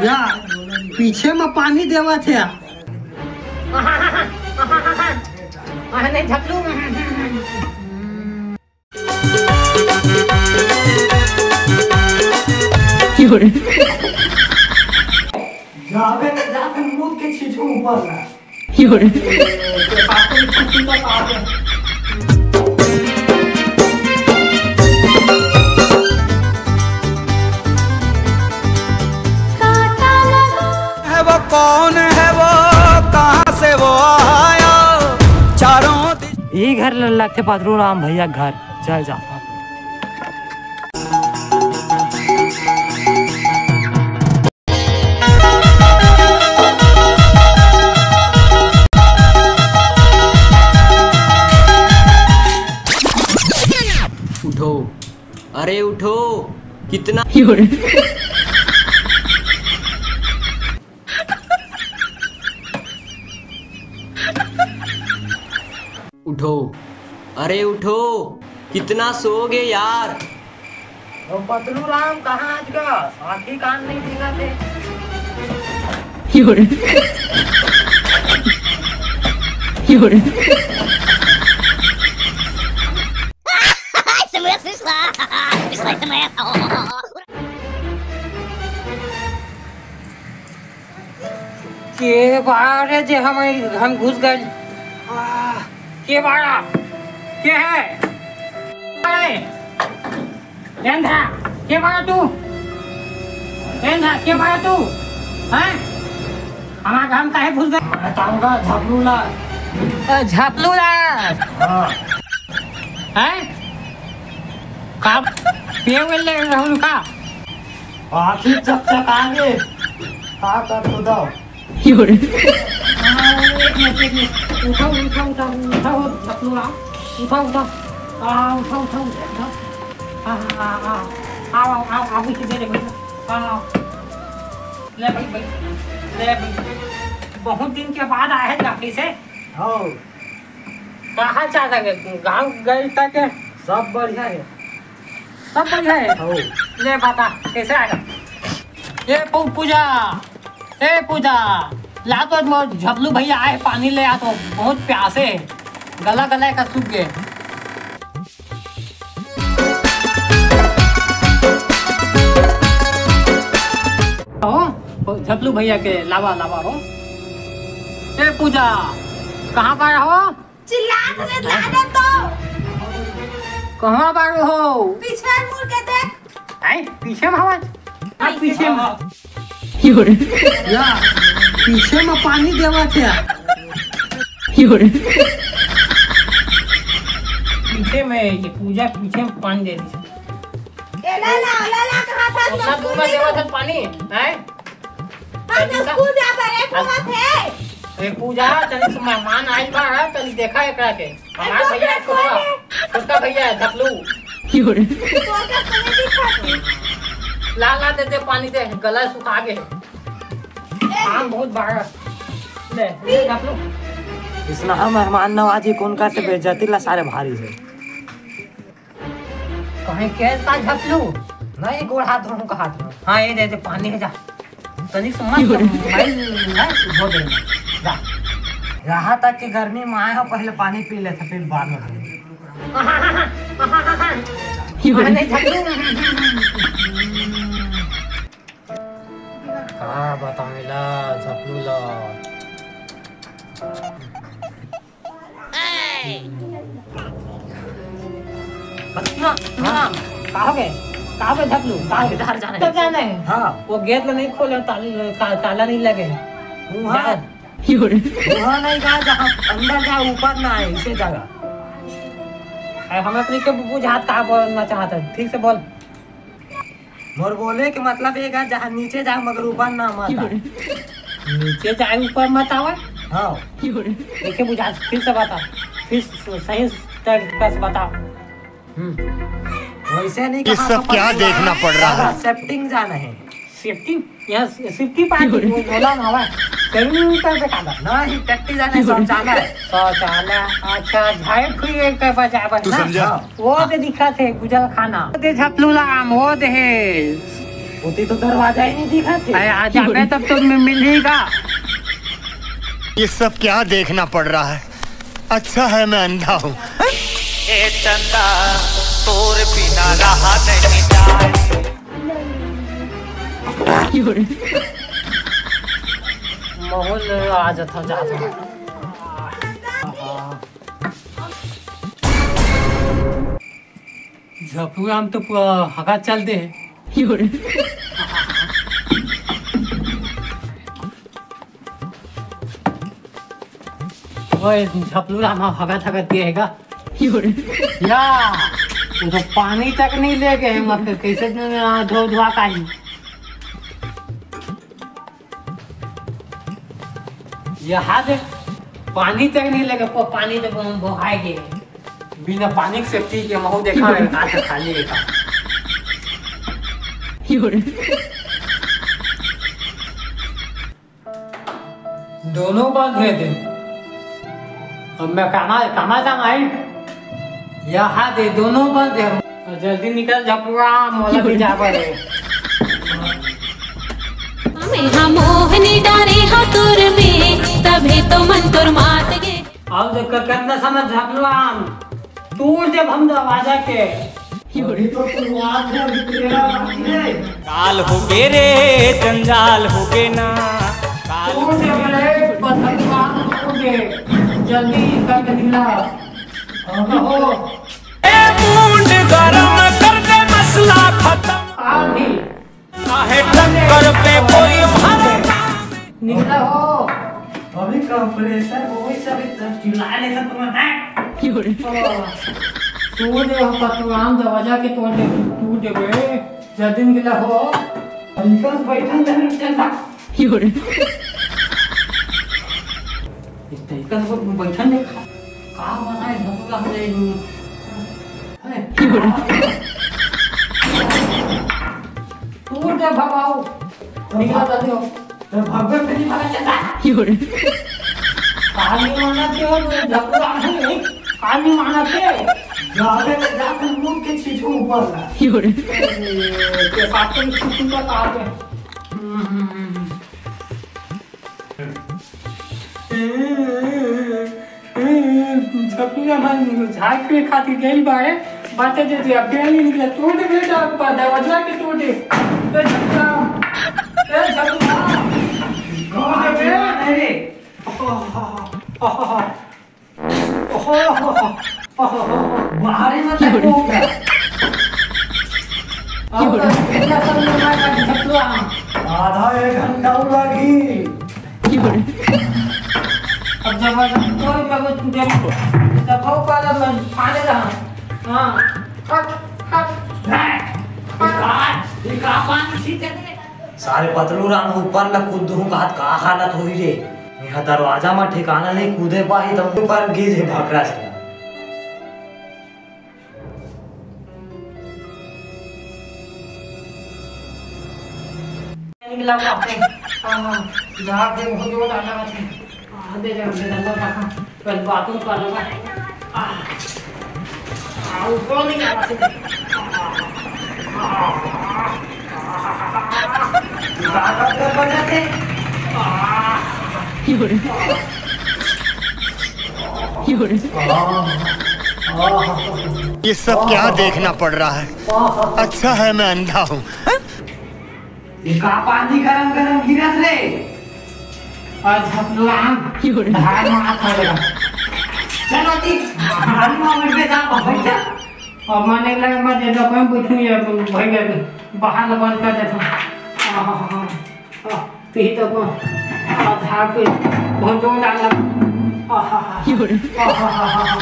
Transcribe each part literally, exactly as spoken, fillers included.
या, पीछे में पानी देवत हे। अरे नहीं, झपलू। जाबे त जाके मुंह के छीछू ऊपर ला। है वो, कौन है वो, कहाँ से वो आया? चारों दि- ये घर ल-, लगथे पतलू राम भैया घर। चल जा। उठो, अरे उठो, कितना उठो, अरे उठो, कितना सोओगे यार? ओ पतलू राम, कहाँ आज का आँखी कान नहीं दिखा थे? के बारे जे हम हम घुस गए। आह, के बारा? के है? अरे, एंधा, के बारा तू? एंधा, के बारा तू? हैं? हमारे घर में काहे घुस गए? बताऊंगा, झपलू ला। अ, झपलू ला। हाँ। हैं? का पिए हुए ले रहूं का? आँखी चकचका गे। का कर तो दो। हाँ, एक मिनट, एक मिनट। उठाओ, उठाओ, उठाओ, उठाओ, झपलू आओ। उठाओ, उठाओ। आ, उठाओ, उठाओ, उठाओ। हाँ, हाँ, हाँ, हाँ। आओ, आओ, आओ, आओ, इसे दे दे भैया। हाँ, आओ। ले भाई, भाई। ले भाई। बहुत दिन के बाद आए हैं काफी से। हाँ। का हाल चाल है? गाँव गए तक? सब बढ़िया है। सब बढ़िया है? हो। ले बता, कैसे आएगा? ए पू-, पूजा, ए पूजा, ला तो मोर झपलू भैया आए, पानी ले आ तो, बहुत प्यासे है, गला गला का सूख गए। हो, झपलू भैया के लावा, लावा हो। ए पूजा, कहाँ पर हो? चिल्लात हवे, ला दे तो। कहाँ बारू हो? पीछे मुड़ के देख। आई, पीछे में आवाज। आ, पीछे में। या, पीछे में पानी देवत हे। पीछे में, ये पूजा पीछे में पानी दे रही है। ए, ला, ला, ला, ला, कहाँ था? उतना दूर में देवत हे पानी, हैं? हम तो स्कूल जा बर एक बात है। ए पूजा, तनी से मेहमान आइल बा, तनी देखा एकरा के। हमार भैया छोटका, छोटका भैया है, झपलू। ला, ला, दे दे, पानी दे, गला सुखा गे। काम बहुत बारा। ले, ले, झपलू। इसना मेहमान नवाजी कौन करते बेइज्जती ला सारे भारी है। कहीं केस का झपलू? नहीं, गोड़ हाथ धोऊं का हाथ में। हाँ, ये दे दे, पानी है, जा। तनिक से मत, मैं, मैं धो देना। जा। यहाँ तक कि गर्मी में आए हो, पहले पानी पी लेते, फिर बाद में खाएंगे। अरे नहीं, झपलू। का बताएं ला, झपलू ला। का हो गए? का हो गए झपलू? का हो गए? इधर जाना है। तब जाना है। हाँ। वो गेट ला नहीं खोले, ताल-, का-, ताला नहीं लगे। वहाँ, जा। वहाँ नहीं जा, जहाँ अंदर जा, ऊपर ना है, इसे जगह। अरे, हम अपने के बुझात का बोलना चाहता है, ठीक से बोल। मोर बोले के मतलब ये गा, जहाँ नीचे जा मगर ऊपर ना मत आ। नीचे जाए ऊपर मत आवे। हाँ। देखे बुझा, फिर से बता, फिर स-, सही तरीका से बता। हम्म। वैसे नहीं ये कहा सब तो क्या पतलू देखना पड़ रहा है? सेटिंग जाना है। सेफ्टी, यहाँ से-, सेफ्टी पार्टी, वो बोला ना हवा। सेविंग कर दे काला। नहीं, टट्टी जाने शौचालय। शौचालय, अच्छा, झाई फुई एक बजावे तू ना। समझा? वो दे दिखा थे, गुजल खाना। वो दे झपलू राम, वो दे है। वो दे तो दरवाजा ही नहीं दिखा थे। अरे, आ जा, मैं तब तो मिल ही का। ये सब क्या देखना पड़ रहा है? अच्छा है मैं अंधा हूँ। ए चंदा, तोर बिना रहा नहीं जाए। माहौल आ जाता, जाता। झपू राम तो पूरा हगा चल दे। ओए, झपलू राम हगा थगा दिए है का? या, वो तो पानी तक नहीं लेके है, मतलब, कैसे धो धुआ का ही। यहाँ दे, पानी तक नहीं लेके, प-, पानी तक हम बहाए गए। बिना पानी के सेफ्टी के महू देखा है, हाथ खाली है। दोनों बांध है दे। अब मैं कमा, कमा जाऊं आई। यहाँ दे, दोनों बांध है। जल्दी निकल जा, पूरा मोला भी जाबर है। मैं हा मोहनी डारे हा तोर में, तभे तो मन तोर मात गे। अब देख, कितना समय झपलू आम। तोड़ देब हम दरवाजा के। अभी तो शुरुआत है, अभी तो मेरा बाकी है। काल हो गे रे, जंजाल हो गे ना। काल तोड़ देबे रे, पत्थर कान तोड़ दे। जल्दी कर दे ढीला। अब हो। ए, मूड गरम कर दे, मसला खत्म। आ भी। काहे टक्कर पे कोई भरा। निकला हो। अभी कंप्रेसर वही सब इतना चिल्ला ले सब तुम्हें, हैं? क्यों रे? तू दे हम पतुराम दरवाजा के तोड़ दे, तू दे बे। जल्दी निकला हो। निकल बैठा दे, चल भाग। क्यों रे? इस तरीका से बैठा नहीं खा। का बनाए भतुरा हो जाए। तू दे भगाओ। निकला जल्दी हो। तो भगवे पे नहीं भगा चलता। काली माना थे हो, तो झगड़ा नहीं। काली माना थे। जावे तो जाते मुंह के छीछू ऊपर ला। के साथ में छीछू का तार है। झपना मन झांक के खातिर गइल बाड़े, बाटे जे जे अबे नहीं निकला, तोड़ दे बेटा, दरवाजा के तोड़ दे। ए झपना, ए झपना, तोड़ दे बे। अरे, बाहर ही मत तक होगा। अब तो कितना सब लोग आ गए, झपलुआ। आधा एक घंटा लगी। अब जब कोई मैं कुछ देख, जब वो पाला मैं खाने रहा। हाँ, हट, हट। ये का, ये का पानी छींटे थे? सारे पतलू राम ऊपर ल कूद दूं कहत का हालत होई रे। इहां दरवाजा म ठिकाना नहीं, कूदे पाही त ऊपर गिर जे भकरा से। निकला बाटे। हाँ, हाँ, झाड़ दे, बहुत जोर डाला बाटे। हाँ, दे, दे, दे, दे, दे, दे। पहले बाथरूम कर लूंगा। आ, आ, ऊपर नहीं जा रहा। ताकत कर बचा थे। ये सब क्या देखना पड़ रहा है? अच्छा है मैं अंधा हूँ। ये का पानी गरम गरम गिरत रे? आज हम लोग आम धान में हाथ आ गया। चलो जी, धान में बैठ के जा, बैठ जा। और माने लगे, मैं दे दो, मैं बैठूं ये, भाई, ये बाहर बंद कर देता हूँ। आहा, हा, हा, हा। आ, तो ही तो को, आ, धार पे बहुत जोर डाला। आहा, हा, हा। आहा, हा, हा, हा।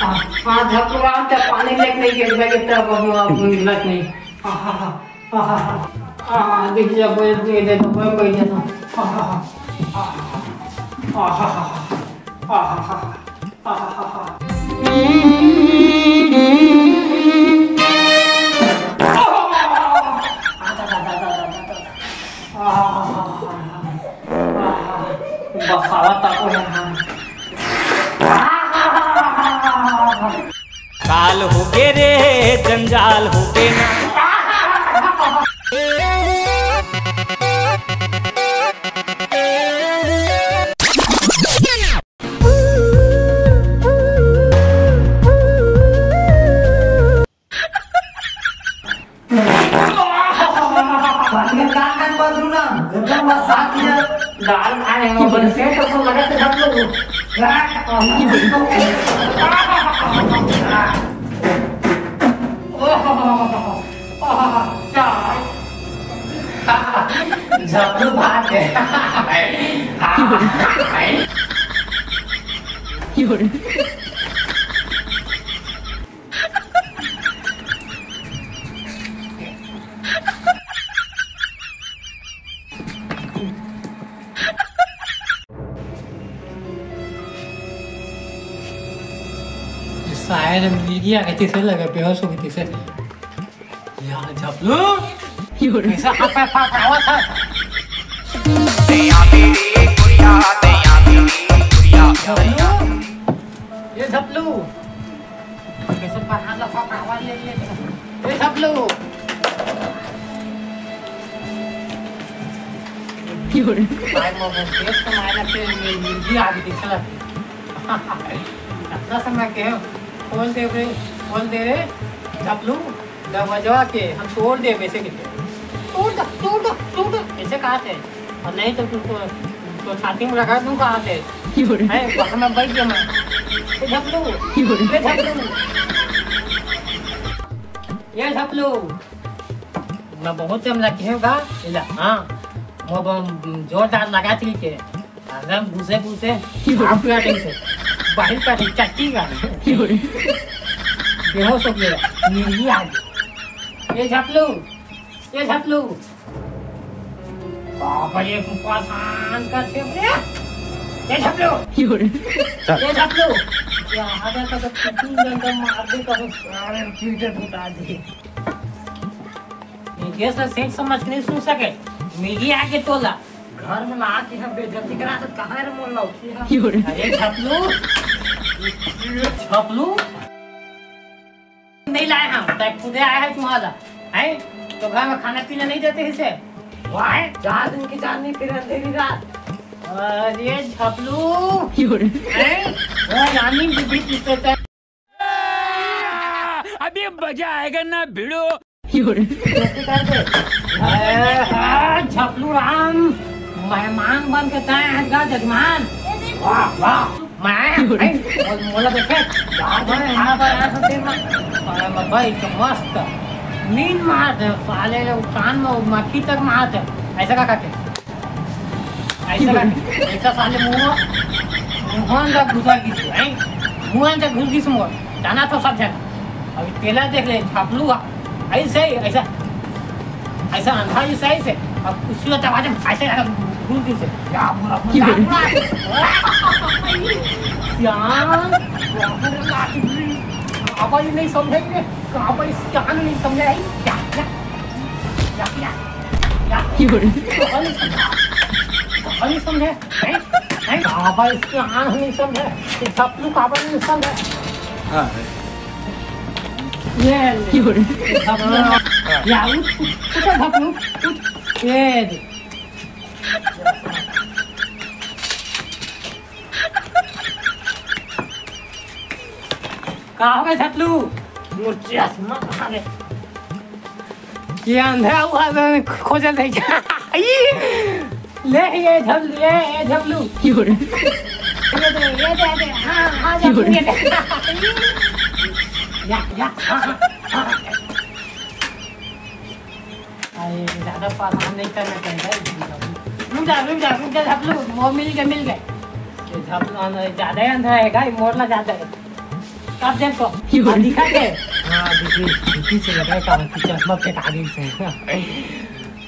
आ, आ, धार पूरा आम तक पानी लेके नहीं गिर गया, तब अब आप लग नहीं। आहा, हा। आहा, आहा, देख जा, बैठ, बैठ, बैठ, बैठ, बैठ जा। आहा, आहा, आहा, आहा, आहा। जंजाल होके ना। दाल खाए हैं, ऊपर से तो सब लगा के सब लोग। ओह, ओह, चाय। झपलू भाग गए। शायद मिर्गी आ गई थी, से लगा बेहोश हो गई थी से। यार झपलू, कैसा हाथ पैर फाड़ रहा था? झपलू, ये झपलू, कैसे पहाड़ लफा पहाड़ ले ले। ये झपलू। भाई, मैं वो देश को मायना के मिर्गी आ गई थी, सर। इतना समय के खोल दे रे, खोल दे रे, झपलू, दरवाजा के हम तोड़ दे वैसे के। तोड़ दे, तोड़ दे, तोड़ दे, ऐसे कहा थे। और नहीं तो तुमको तो छाती में लगा दूंगा आते। है, वहाँ मैं बैठ गया मैं। ये झपलू, ये झपलू, ये झपलू। मैं बहुत टाइम लगे होगा। इला, हाँ, वो बम जोरदार लगा थी के। एकदम घुसे घुसे, आप लगे से, बाहर का चट्टी का। बेहोश हो गया, मिर्गी आ गई। ये झपलू, ये झपलू। बाबा, ये परेशान कर छे रे। ये झपलू। चल। ये झपलू। ये आधा का तो तीन डंडा मार दे, कहो सारे पीटे फुटा दे। ये से सेठ समझ के नहीं सुन सके। मिर्गी आके तोला। घर में ला के हम बेइज्जती करा तो कहाँ रे मोल लौकी है? अरे झपलू। ये झपलू। नहीं लाए हम, तै खुदे आए है तुम्हारा, हैं? तो घर में खाना पीना नहीं देते इसे? वाह, चार दिन की चांदनी फिर अंधेरी रात। अरे झपलू, हैं? वो रानी दूध पीते थे। अभी मजा आएगा ना भिड़ो। अरे हाँ, झपलू राम, मेहमान बन के तय आज का जजमान। वाह, वाह। मैं, भाई, मोल-, मोला देखे, चार दिन खाना पर आया था तेरे में। अरे, मैं भाई, तो मस्त। नींद मार दे, साले ले कान में मक्खी तक मार दे। ऐसा का करके? ऐसा का? ऐसा साले मुंह, मुंह अंदर घुसा गिस, हैं? मुंह अंदर घुस गिस मोर। जाना तो सब जगह। अभी तेला देख ले, झपलू आ। ऐसे ही, ऐसा, ऐसा अंधा ही सही से। अब उसको दरवाजे में ऐसे लगा, घूम के से। क्या बोला, क्या बोला? सियान, क्या बोला? काबा ही नहीं समझेंगे, काबा ही सियान नहीं समझे, क्या, क्या, क्या, क्या, क्या? काबा नहीं समझा, काबा नहीं समझे, हैं? हैं? काबा ही सियान नहीं समझे, ये सब लोग काबा नहीं समझे। हाँ। ये ले। झपलू। या, उठ, उठ, उठ, झपलू, उठ। ये दे। का हो गए झपलू? मोर चश्मा कहाँ रे? ये अंधा हुआ तो खोजल रही। ले ये झपलू, ये, ये झपलू। ये दे, ये दे, ये दे। हाँ, हाँ, झपलू, ये दे। या, या, हाँ, हाँ, हाँ। अरे, ज्यादा परेशान नहीं करना चाहिए भाई। रुक जा, रुक जा, रुक जा, झपलू, वो मिल गए, मिल गए। ये झपलू अंधा, ज्यादा ही अंधा है भाई, मोरला ज्यादा है। अब देखो, ये हाँ, दिखा दे। हाँ, देखिए, खिड़की से लगा था, कि चश्मा फेंका दी से।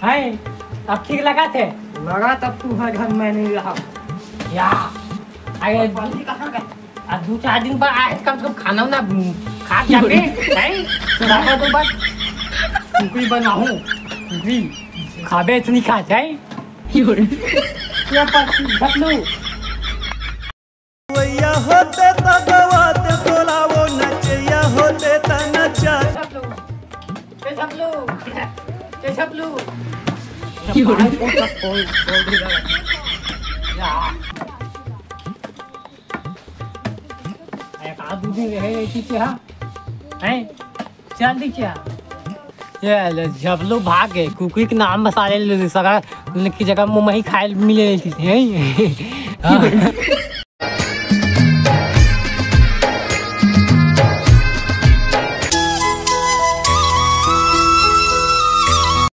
हाय, अब ठीक लगा थे? लगा तब तू है घर में नहीं रहा। या, अरे, पानी कहाँ गए? आ दू चार दिन बाद आए, कम से कम खाना उना खा जाबे, हैं? तो रामा तो बस कुकरी बनाहूँ, कुकरी खाबे इतनी खा जाए। ये पर झपलू। भैया होते त गवाते तोला वो नचैया होते त नचा। झपलू। छपलू। एक आध दू दिन रहे रही चीज, हाँ। हैं? चल दी क्या? ये ले, झपलू भाग गए। कुकुरी के नाम बसा ले, ले, सगा, ले, की जगह मुंह में ही खाए मिले रही चीज, हैं? हाँ।